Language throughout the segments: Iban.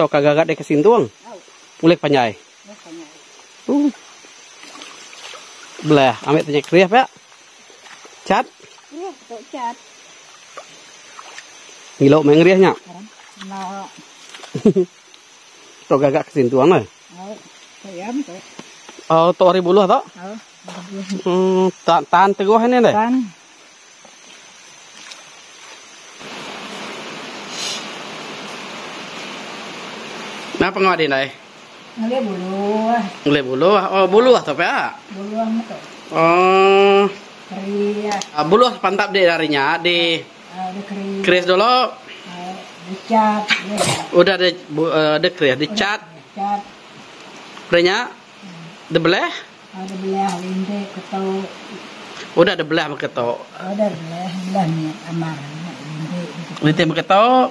Tauka gaga dek ke sintung. Ulih panjai. Uh. Belah ambil tanya kerih pak. Cat. Kerih tu cat. Ngilo main ngerih nya. No. Tu gaga ke sintung lah. Oh, ayam tu. Oh, tu hari buluh tu. Oh. Tan tan teguh ni deh. Tan. Nah pengawa di ndai? Ngelih buluh. Ngelih buluh. Oh, buluh tu pia. Buluh tu. Oh. Keri. Ah, buluh pantap di dari nya di uh, di keri. Keris dulu. Uh, dicat. Udah di uh, di keris, dicat. Dicat. Udah nya dibeleh. Udah belah rindik ketu. Udah dibelah beketu. Udah belah, belah ni amar rindik. Rindik beketu.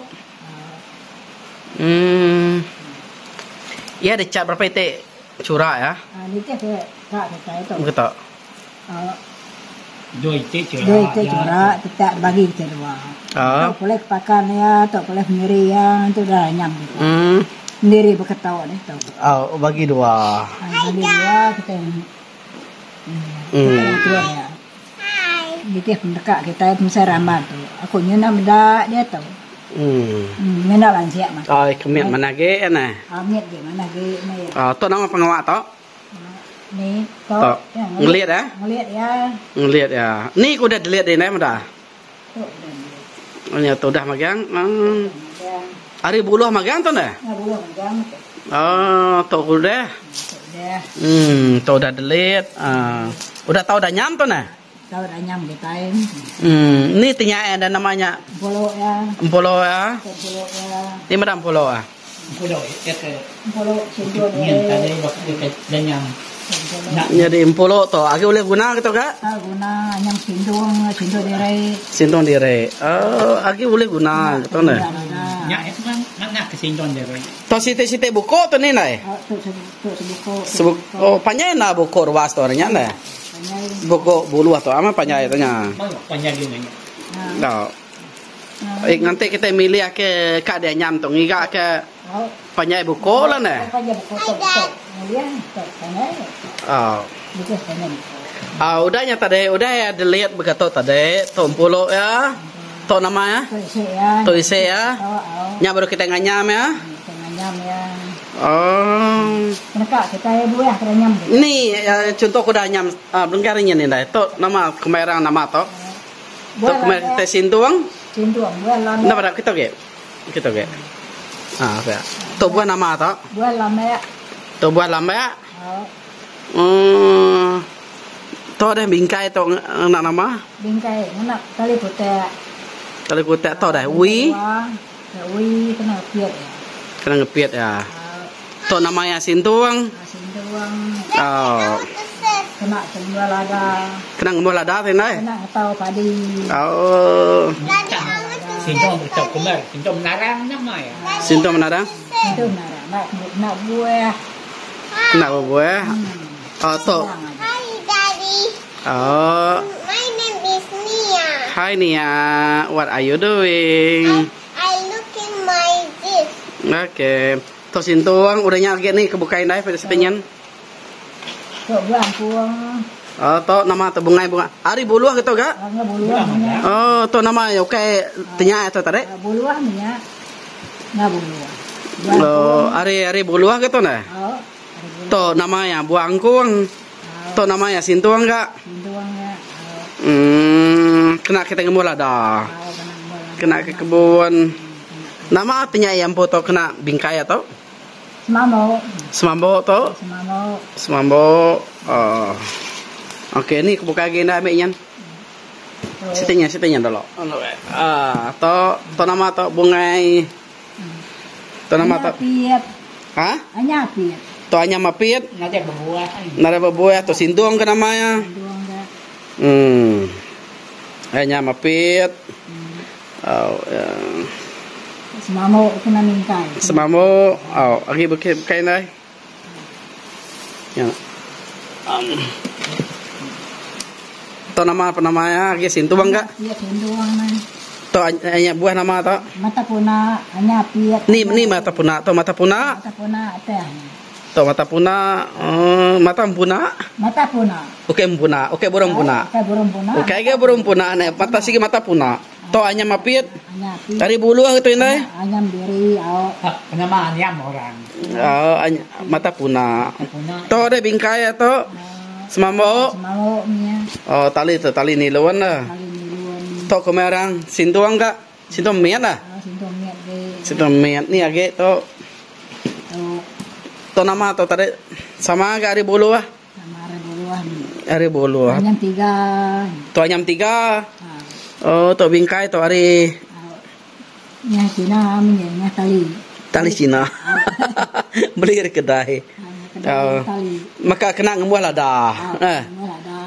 Hmm. Ya dicat berapa itik curak ya? Ah, nitih ke kak kita itu. Beketu. Dua itik curak. Dua itik curak tetap bagi kita dua. Ah. Tok boleh pakan ya, tok boleh sendiri ya, itu dah anyam kita. Sendiri beketok ni tu. Oh, bagi dua. Ha, bagi dua kita. Kita ya. Nitih pendekat kita mesti ramah tu. Aku nyuna meda dia tu. Nyuna lansik mah. Oh, kemit mana ge nah. Amit ge mana ge ni. Oh, tu nama pengawak tu. Ni tu. Tu. Ngelit ya? Ngelit ya. Ngelit ya. Ni ku udah delit ni meda. Tu udah delit. Nya tu udah magang. Ari buluh magang tu neh? Ya buluh magang tu. Oh, tu udah. Tu udah. Tu udah delit. Ah. Udah tau dah nyam tu neh? Tau dah nyam kitai. Ni tinya ada namanya. Empolo ya. Empolo ya. Empolo ya. Ni meda empolo ah. Empolo ya ke. Empolo sindu ni. Tadi waktu ke danyam. Jadi empolo tu agi ulih guna ke tu ka? Ah guna anyam sindung, sindung diri. Sindung diri. Oh, agi ulih guna ke tu neh. Nya itu kan mana ke sindung diri. Tu siti-siti buku tu ni nai. Tu sebuku. Sebuk oh panjai na buku ruas tu nya neh. Buku buluh tu amat panjai tu nya. Panjai gina nya. Tau. Eh nganti kita milih ke ka dia nyam tu ngiga ke panjai buku lah neh. Panjai buku tu tu. Oh. Ah udah nya tadi udah ya delete begitu tadi tu empulo ya. Tu nama ya. Tu isi ya. Nya baru kita nganyam ya. Oh. Ni contoh ku dah nyam belengkar nya ni dai. Tu nama kemerang nama tu. Tu kemer kita sintung. Sintung buah lama. Nama dah kita ke. Kita ke. Ah apa ya. Tu buah nama tu. Buah lama. Tu buah lama. Hmm. Tu ada bingkai tu nak nama? Bingkai nak tali kutek. Tali kutek tu dah. Wi. Wi kena ngepiet ya. Kena ngepiet ya. Tu nama ya sintung. Sintung. Oh. Kena ngembuah lada. Kena ngembuah lada tu nai. Kena ngetau padi. Oh. Sintung betul kumar. Sintung menarang nama ya. Sintung menarang? Sintung menarang. Nak nak buah. Nak buah. Oh, tu. Hi Daddy. Oh. My name is Nia. Hi Nia. What are you doing? I looking my this. Okay. Tu sintung udah nya lagi ni kebukain dai pada sepenyan. Tu buah puang. Oh, tu nama tu bungai bunga. Ari buluh ke tu ga? Bunga buluh nya. Oh, tu nama ya okey tanya tu tadi. Buluh nya. Nya buluh. Oh, ari ari buluh ke tu nah? Oh. Tu nama ya buah angkung. Tu nama ya sintung ga? Sintung ya. Kena kita ngemul ada. Kena ke kebun. Nama artinya yang po kena bingkai atau? Semambo. Semambo tu? Semambo. Semambo. Oh. Okey ni kebuka lagi dah ambil nyan. Sitinya sitinya dulu. Ah, to to nama to bungai. To nama to. Piet. Ha? Anya piet. To anya mapit. Nada berbuah. Nada berbuah to sindung ke namanya. Sindung ke. Anya mapit. Oh, ya. Semambo kena mingkai. Semambo, oh, lagi bukit bukai nai. Ya. To nama apa namanya? Lagi sintuang enggak? Iya, sintuang nai. Tu anya buah nama tu? Mata puna, anya apit. Ni ni mata puna tu mata puna. Mata puna teh. Tu mata puna, uh, mata empuna. Mata puna. Okey empuna, okey burung puna. Okey burung puna. Okey ge burung puna ne, mata sigi mata puna. Tu anyam apit. Anya apit. Ari buluh tu indai. Anyam diri au. Nama anyam orang. Oh, mata puna. Tu deh bingkai tu. Semambo. Semambo nya. Oh, tali tu tali nilon lah. Tali nilon. Tu ke orang sintuang ka? Sintuang miat lah. Oh, sintuang miat ge. Sintuang miat ni age tu. Tu. Tu nama tu tadi sama ke ari bulu ah? Sama ari bulu ah. Ari bulu ah. Anyam tiga. Tu anyam tiga. Ha. Oh, tu bingkai tu ari. Nya Cina nya tali. Tali Cina. Beli dari kedai. Uh, maka kena ngembuah lada. Eh.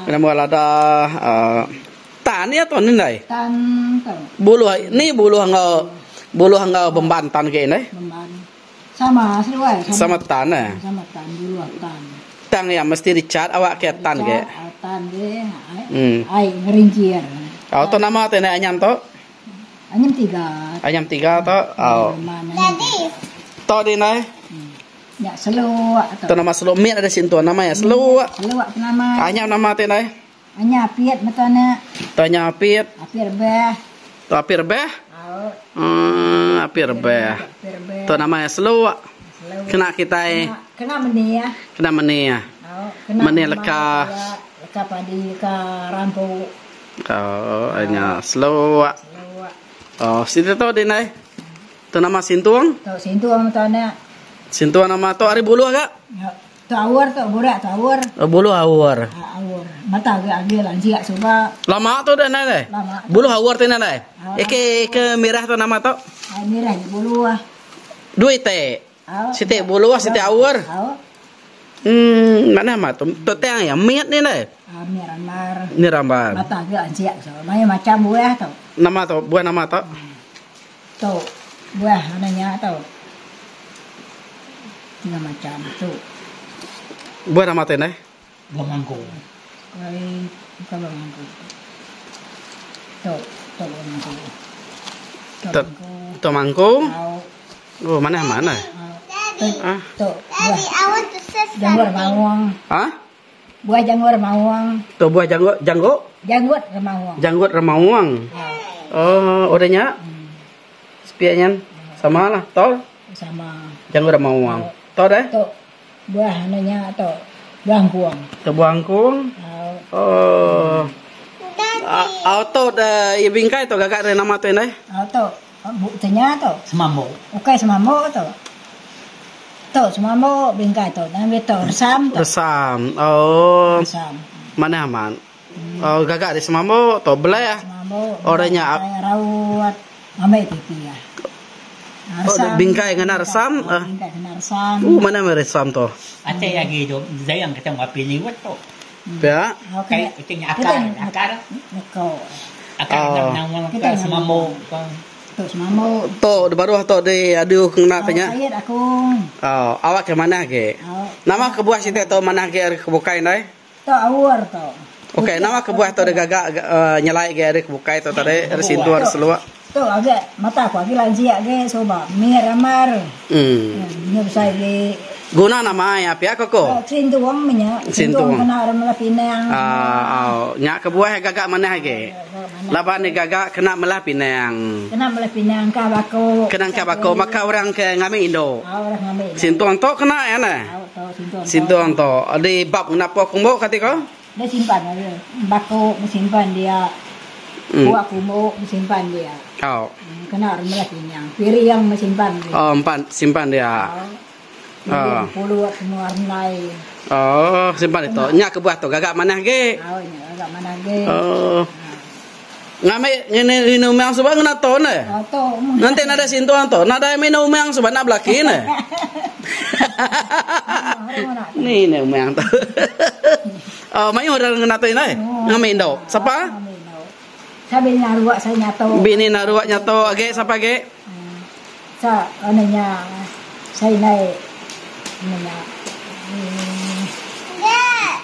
Kena ngembuah lada. Uh, tan ya tu ni dai. Tan tu. Buluh ni buluh enggau buluh enggau bemban tan ke ni. Bemban. Sama seduai. Sama tan eh. Sama tan buluh tan. Tang ya mesti dicat awak ke tan ke. Tan ke. Ai ngerincir. Oh, tu nama tu ni anyam tu. Anyam tiga. Anyam tiga tu. Oh. Tu di nai. Nya seluak tu. Tu nama seluak mit ada sintu nama ya seluak. Seluak tu nama. Anyam nama tu nai. Anya apit mata na. Tu anya apit. Api rebeh. Tu api rebeh. Hmm, api rebeh. Tu nama ya seluak. Kena kita kena meni ya. Kena meni ya. Meni leka. Leka padi leka rampu. Oh, anya seluak. Oh, situ tu dinai. Tu nama Sintuang? Tu Sintuang tu anak. Sintuang nama tu ari buluh agak? Ya. Tu awur tu budak tu awur. Oh, buluh awur. Ha, awur. Mata agak agak lanji ak suba. Lama tu dah nai. Lama. Buluh awur tu nai. Eke ke merah tu nama tu? Ah, merah ni buluh ah. Duit te. Siti buluh siti awur. Hmm, mana mah tu? Tu tang ya miat ni nai. Ah, miat rambar. Ni rambar. Mata agak lanji ak suba. Maya macam buah tu. Nama tu buah nama tu? Tu buah ananya tu. Tiga macam tu. Buah nama tu nai? Buah mangko. Ai, bukan buah mangko. Tu, tu buah mangko. Tu, tu mangko. Oh, mana mana? Tu, Ah. tu buah Daddy, I want to say janggut something. mawang. Ha? Buah janggut mawang. Tu buah janggut janggut Janggut remawang. janggut remawang. Oh, orangnya sepiaknya sama lah, tol. Sama. Janggut remawang. Tol dah. Tu buah ananya tu buah angkuang. Tu buah angkuang. Oh. Daddy, Auto dah ya bingkai tu gagak dari nama tu ini. Tu buktinya tu. Semambo. Okey semambo tu. Tu semambo bingkai tu. Dan tu resam tu. Resam. Oh, Resam. mana aman? Oh, gagak dari semambo tu belah. Semambo. Orangnya rawat ambil pipi ya. Oh, bingkai kena resam. Ah. Bingkai kena resam. Mana resam tu? Aceh lagi tu zayang kita ngapi liwat tu. Ya. Okey. Kayak itu akar, akar. Neko. Akar Oh. nama Kita ke semambo. Tu semambo. Tu baru tu di adu kena tanya. Ayat aku. Oh, awak ke mana ke? Oh. Nama kebuah situ tu mana ke ari kebukai nai? Tu awur tu. Okey, nama kebuah tu ada gagak nyelai ke ari kebukai tu tadi ari sintu ari seluak. Tu agak mata aku agak lanji agak soba. Mi ramar. Ni besar ge. Guna nama ya pihak koko. Sintuang menya. Sintuang. Kena orang melah Pinang. Ah, oh, nyak kebuah gagak mana ke? Laban ni gagak kena melah Pinang. Kena melah Pinang ka bako. Kena ka bako maka orang ke ngami Indo. Ah, orang ngambil. Sintuang tu kena ya nah. Tu sintuang. Sintuang tu di bab kenapa kumbuk kati kau? Dia simpan dia. Bako simpan dia. Buah kumbuk simpan dia. Oh. Kena orang melah Pinang. Piriang simpan dia. Oh, empan simpan dia. Oh. Puluh semua warnai. Oh, simpan itu. Nyak kebuah tu gagak mana ge? Oh, nyak gagak mana ge? Oh. Ngame ngene minum yang sebab ngena to ne. Oh, to. Nanti nada sintuan to, nada minum yang sebab nak belaki ne. Ni ne umang tu. Oh, mai orang ngena to ne. Ngame indo. Siapa? Sabi naruak saya nyato. Bini naruak nyato age siapa ge? Sa ananya saya naik. Ananya. Dad.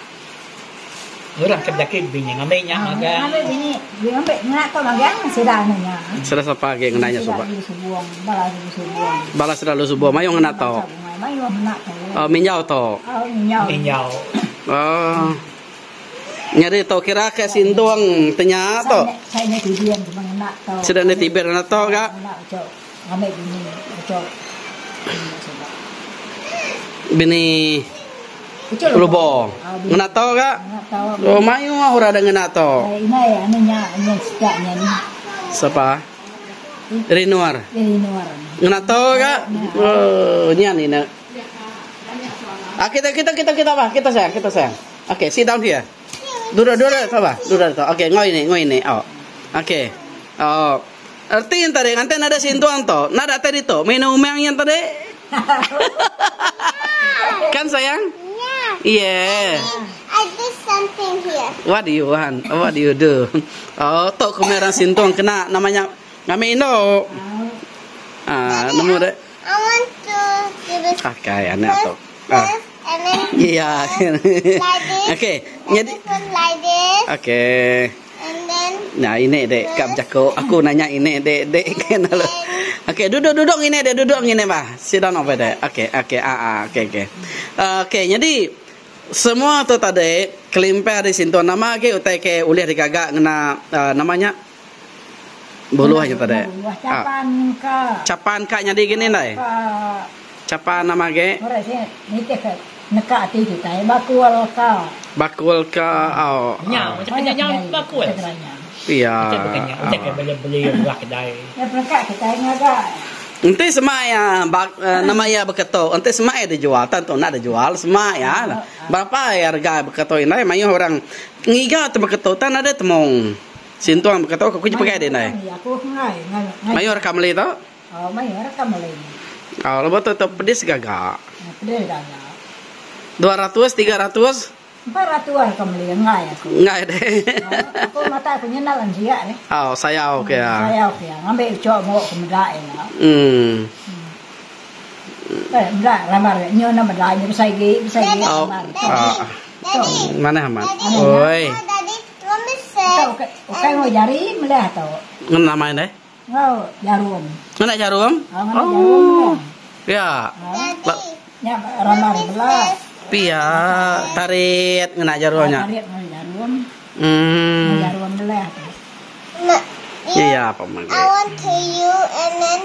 Orang ke belaki bini ngambi nya magang. Ngambi bini, ngambi ngena tu magang sida anu nya. Sida sapa agi ngena nya suba? Sida lu subung, bala lu subung. Bala sida lu subung mayuh ngena tu. Mayuh ngena tu. Oh minjau tu. Oh minjau. Minjau. Oh. Nyadi tu kira ke sindung tenya tu. Sai nya tibin cuma ngena tu. Sida nya tibin ngena tu ga. Ngena ucok ngambi bini ucok. Bini Lubo. Ngena tu ga. Oh mayuh orang da ngena tu. Inai anu nya nya sida nya ni. Sapa? Rinur. Rinur. Ngena tu ga. Oh nya ni ne. Ah kita kita kita kita bah kita sayang kita sayang. Okay sit down here. Duduk duduk sabar duduk tu. Okay ngoi ni ngoi ni. Oh. Okay. Oh. Erti yang tadi nganti nada sintuang tu. Nada tadi tu. Minum umang yang tadi. kan sayang? Yeah. Yeah. I do something here. What do you want? What do you do? Oh, tok kemerang sintuang kena namanya ngami indo. Ah, nemu dek. I want to give it Akai anak tu. first, and then Iya. like this. Okey, And jadi this one like this. okey. And then Nah, ini dek kap jako. Aku nanya ini dek dek kan lalu. Okey, duduk duduk ini dek duduk ini bah. Sit down over there. Okey, okey. Ah, ah, okey okey. Okey, jadi semua tu tadi kelimpah ari sintu nama agi utai ke ulih digaga ngena uh, nama nya Buluh aja tadi. Buluh capan ka. Capan ka nyadi gini ndai. Capan nama agi? Ora sih nitih ke neka ati kitai bakul ka. Bakul ka au. Nya macam nya nya bakul. Iya. Macam bukan nya utai ke beli beli belah kedai. Ya peneka kitai ngaga. Enti sema iya nama iya beketu enti sema iya dijual tentu enda dijual sema iya berapa harga beketu indai mayuh orang ngiga tu beketu tang nadai temung. Sintung baka tu aku pakai deh ndai. Mayuh reka meli tu. Oh mayuh reka meli. Oh lebuh tu tu pedis gaga. Pedis gaga. 200 300. 400 reka meli enggai aku. Enggai deh. Aku mata aku nyenal anjia deh. Oh sayau ke ya. Sayau ke ya. Ngambi ucok mok ke meda ila. Hmm. Eh meda ramar nyu na meda nyu besai gi besai gi ramar. Oh. Manah amat. Oi. Ukai ngau jari meleh tu. Ngena nama indai? Ngau jarum. Ngena jarum? Oh, ngena jarum. Oh. Ya. Nya ramar bela. Pia tarit ngena jarum nya. Tarit ngena jarum. Hmm. Jarum meleh tu. Iya, apa magi. I want to you and then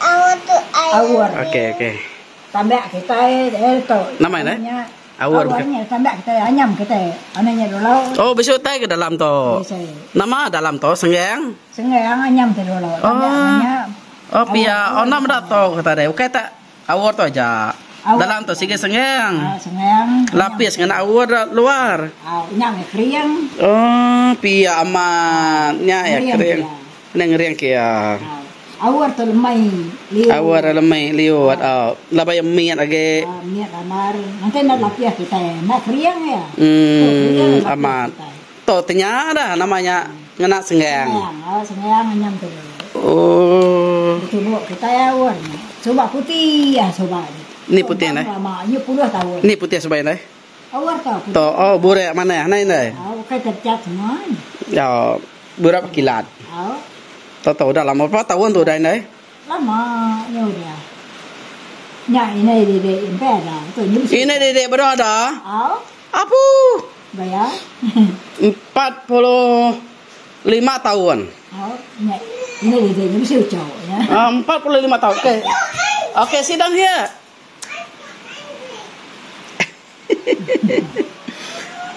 I want to I. Awur. Okey, okey. Tambak kitai eh tu. Nama indai? Awur Awur nya tambak kitai anyam kitai anu nya dulu. Oh bisi utai ke dalam tu. Bisi. Nama dalam tu senggang? Senggang anyam tu dulu. Oh. Nya. Oh pia oh enda meda tu kata deh. Ukai tak awur tu aja. Dalam tu sigi senggang. Ah senggang. Lapis ngena awur luar. Ah nya meh kering. Oh pia amat nya ya kering. Nya ngering kia. Awar tu lemai liut. Awar lemai liut. Oh. Laban iya mit agi. Ah, mit lamar. Nanti enda lapih kitai. Enda kering iya. Hmm, amat. Tu tenya dah nama nya ngena senggang. Senggang, oh senggang anyam tu. Oh. Tubuk kitai awar nya. Suba putih ah suba ni. Ni putih neh. Lama nyu puluh taun. Ni putih suba indai. Awar tu putih. Tu oh burak manah nai indai. Oh, bukai tercat semua. Ya. Berapa kilat? Au. Tau tau udah lama berapa tahun tu udah indai? Lama nya udah. Nya indai dede empai ada. Tu nya bisi. Indai dede baru ada? Au. Apu. Baya. 45 tahun. Au, nya indai dede nya bisi ucau nya. Ah, 45 tahun. Okey. Okey, sit down here.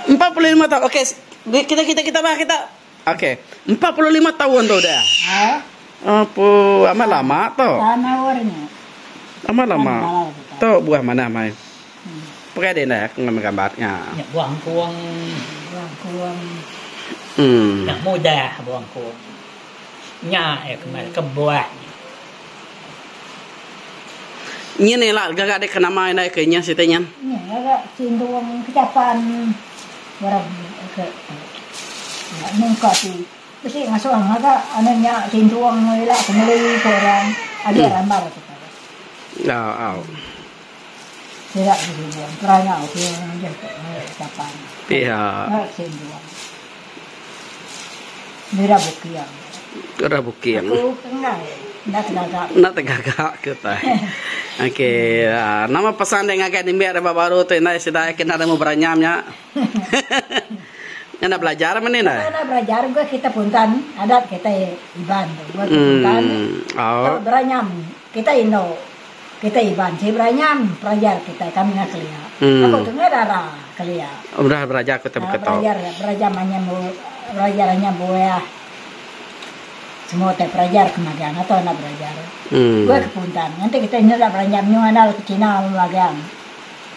45 tahun. Okey, kita kita kita bah kita. Okey, 45 tahun tu dah. Ha? Apa amat lama tu? Tanah Amat lama. Tu buah mana mai? Pakai dia dah aku ngambil gambarnya. Ya, buah kuang. Buah kuang. Nya mudah buah kuang. Nya ya kemar ke buah. Nyin ila gaga dek nama indai ke nyin siti nyin. Nyin gaga sindung kecapan barang ke nungka ti bisi ngasuh ngaga anu nya sindung ila ke meli ko orang agi rambar kita. Au au. Sida besibung kerangau ke ngagai kecapan. Pia. Sindung. Mira buking. Mira buking. Aku ke enggai. Enda tegaga. Enda tegaga ke utai. Okey, nama pesan dek ngagai nembiak rebak baru tu indai sida ke enda nemu beranyam nya. Nya enda belajar meh ni indai. Enda belajar ga kita puntan adat kita Iban tu. Ga puntan. Oh. Beranyam kita indu. Kita Iban sik beranyam pelajar kitai kami ngah kelia. Aku tu ngah dara kelia. Udah belajar ku tebuk keto. Belajar belajar manyam belajar anyam buah. Semua utai pelajar ke magang atau enda belajar. Buah ke puntan. Nganti kitai nyeda beranyam nyu andal ke Cina magang.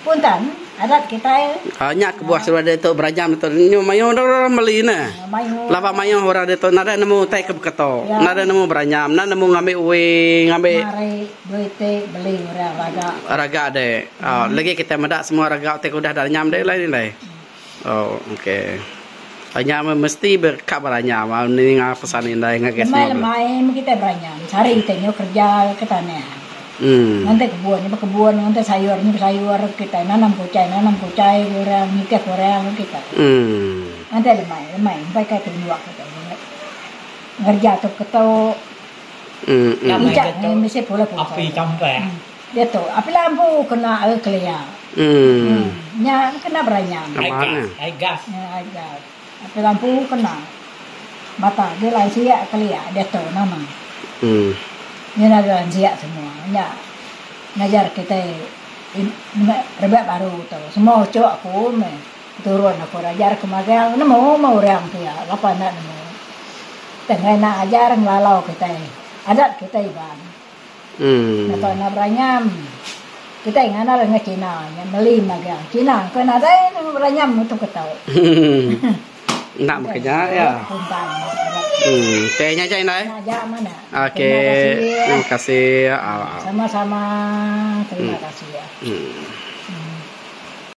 Puntan adat kitai. Nya kebuah seduai ditu beranyam ditu nyu mayuh orang meli neh. Laban mayuh orang ditu nadai nemu utai ke beketo. Nadai nemu beranyam, enda nemu ngambi ui ngambi. Mari duit ti beli orang raga. Raga dek. Lagi kitai meda semua raga ti ke udah daranyam dek lai indai. Oh okey. Nya mesti ka beranyam ninga pesan indai ngagai semua. Lemai lemai meh kitai beranyam. Sehari kitai nyau kerja ke tanah. Nganti kebun nya bekebun nganti sayur nya besayur kitai nanam kuchai nanam kuchai ku orang nitih ku orang ku kitai. Nganti lemai lemai empai kai tunduk kitai ngereja tu ketu. Ngicha mesti pulai Api tampak. Diatu api lampu kena kelia. Nya kena beranyam. Ai gas ai gas. Ai gas. Api lampu kena. Mata agi lai siak kelia diatu nama. Nya ngaga siak semua. Nya ngajar kitai rebak baru tu. Semua uchu aku meh peturun aku ajar ke magang nemu meh orang pia lapa enda nemu. Tang enggai enda ajar ngelalau kitai adat kitai Iban. Naka enda beranyam kitai ngandal enggau Cina nya meli magang. Cina ko nadai beranyam tu ke tau. Enda meh nya ya. Okey nya aja indai. Okey terima kasih. Sama-sama terima kasih.